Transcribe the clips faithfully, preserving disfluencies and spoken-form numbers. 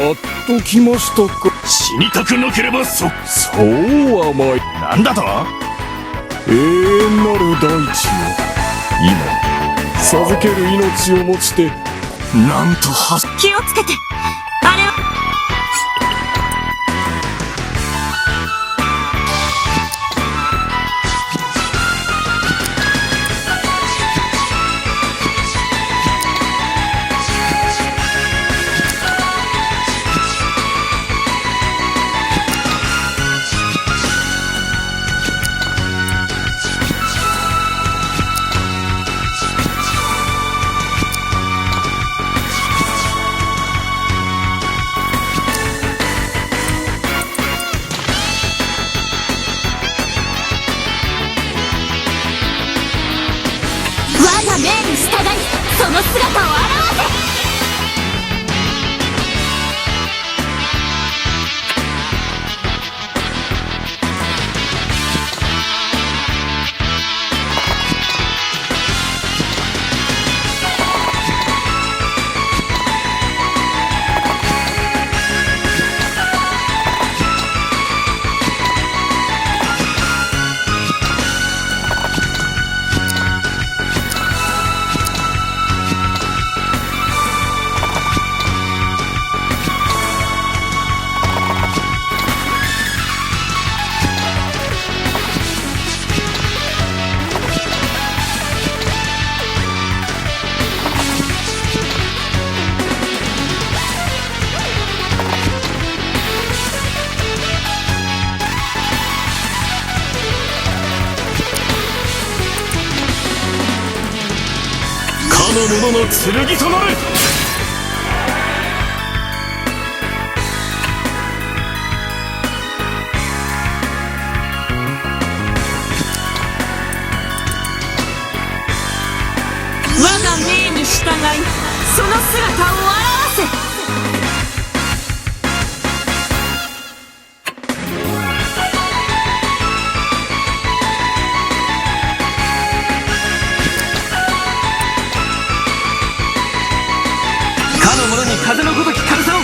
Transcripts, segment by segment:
やっと来ましたか。死にたくなければそ、そう甘い。なんだと？永遠なる大地よ。今、授ける命をもちて、なんとは、気をつけて。あれは 我が命に従い、その姿を現せ。 かの者の剣となれ！ 我が命に従い、その姿を現せ。 かの者に風のごとき辛さを！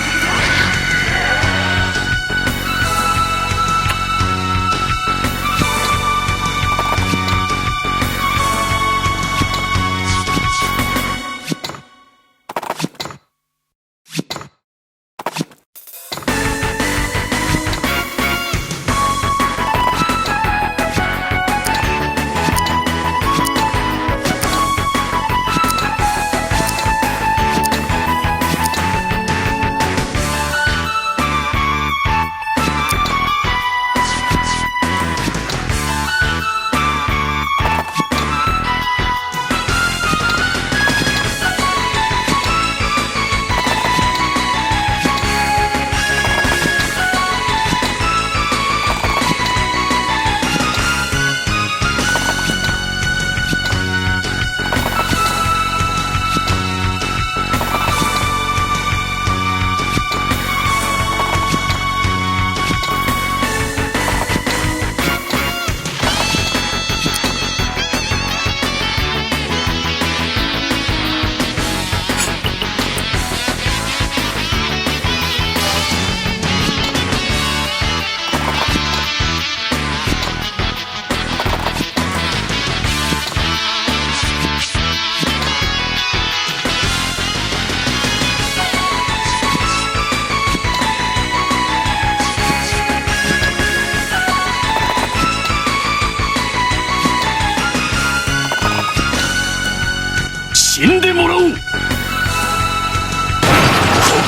死んでもらおう。こ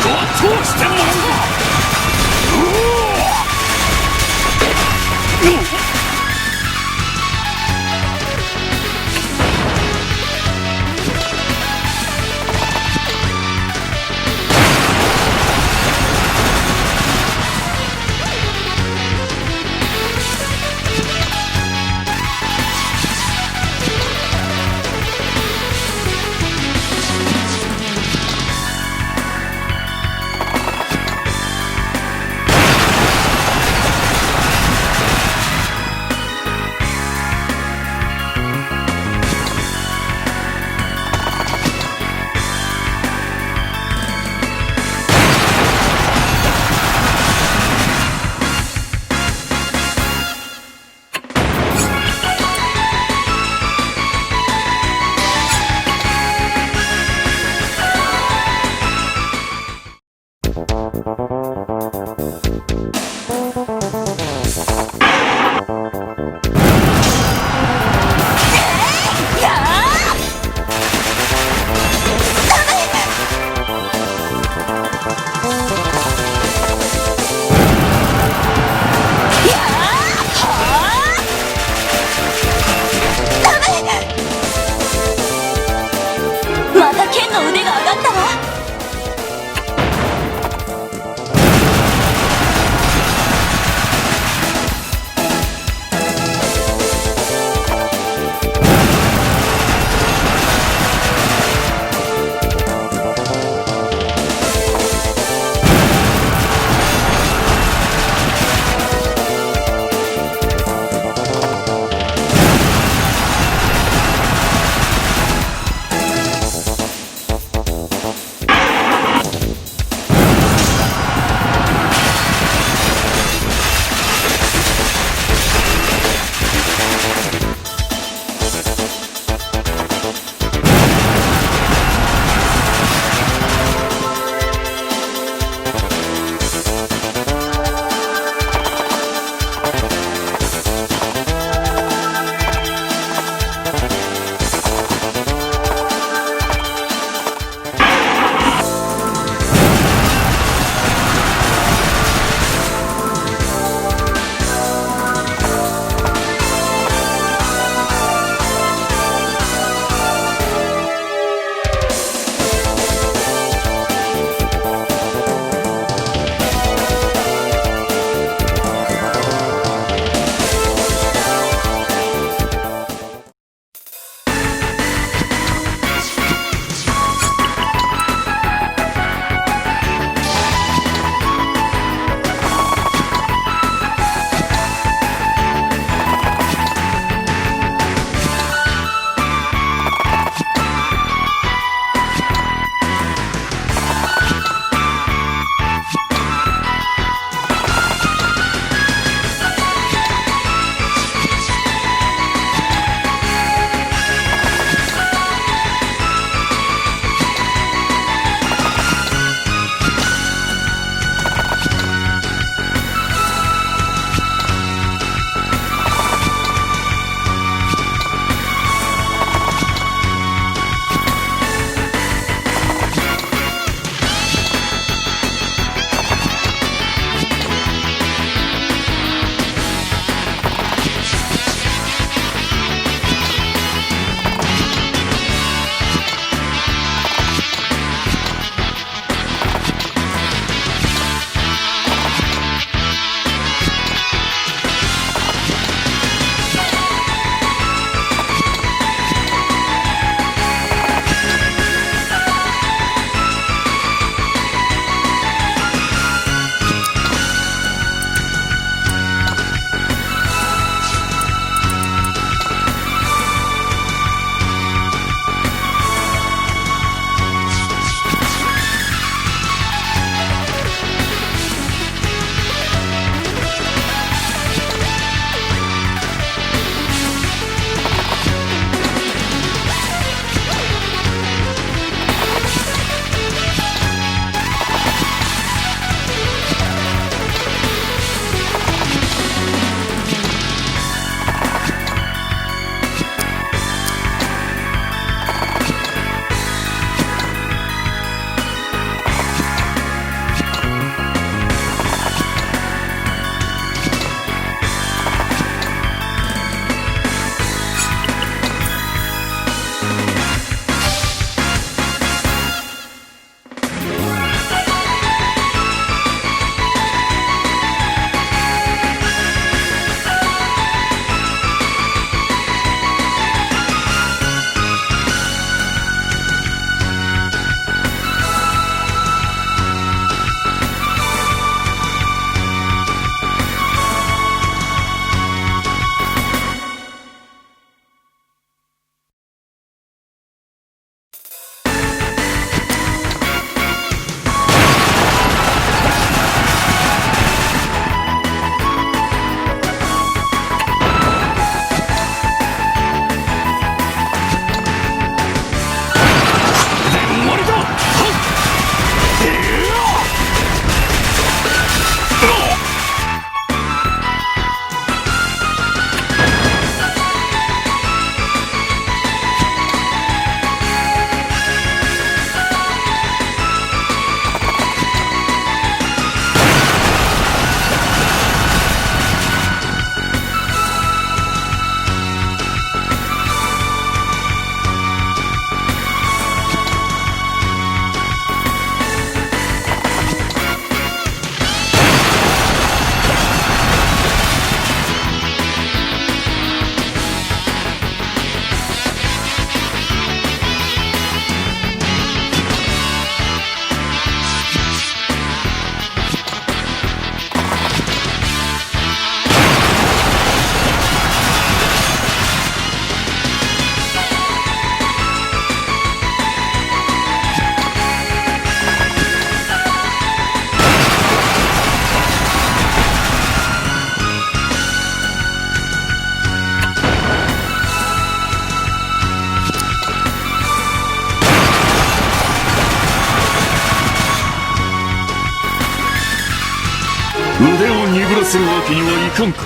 こは通してもらうぞ。うおー！またケンの腕が上がったわ。するわけにはいかんか。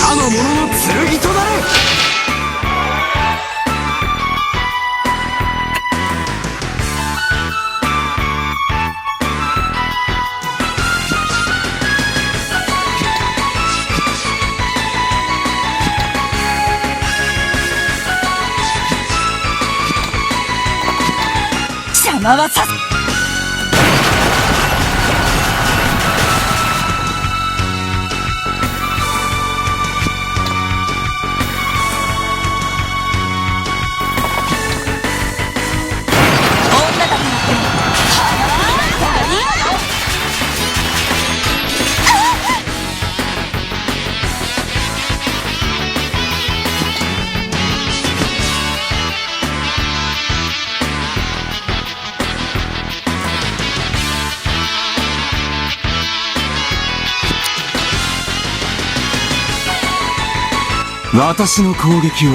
かの者の剣となれ！貴様はさ、女たちの手にかなわない方がいいのよ。私の攻撃を